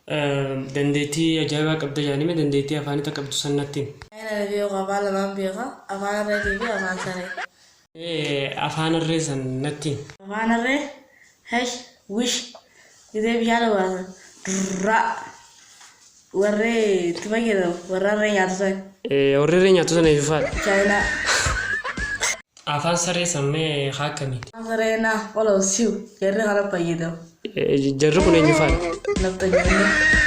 Dandeettii ajaa'ibaa qabda jedhanii mee dandeettii afaanii ta qabdu san natti himi. Ani ana beeku afaan lamaan beeka, afaan harreetii fi afaan saree. Mee afaan harree san natti himi. Afaan harree, hesh, wish, gisee bishaan obaasan, durraa, warri itti fayyadamu warra harree nyaatu san. Warri harree nyaatu san eenyu faadha? Chaayinaa. Afaan saree san mee haa akkamiiti? Afaan saree na, olof, siw, jarri kana fayyadamu. Jarri kun eenyu faadha? Nafxanyoonni.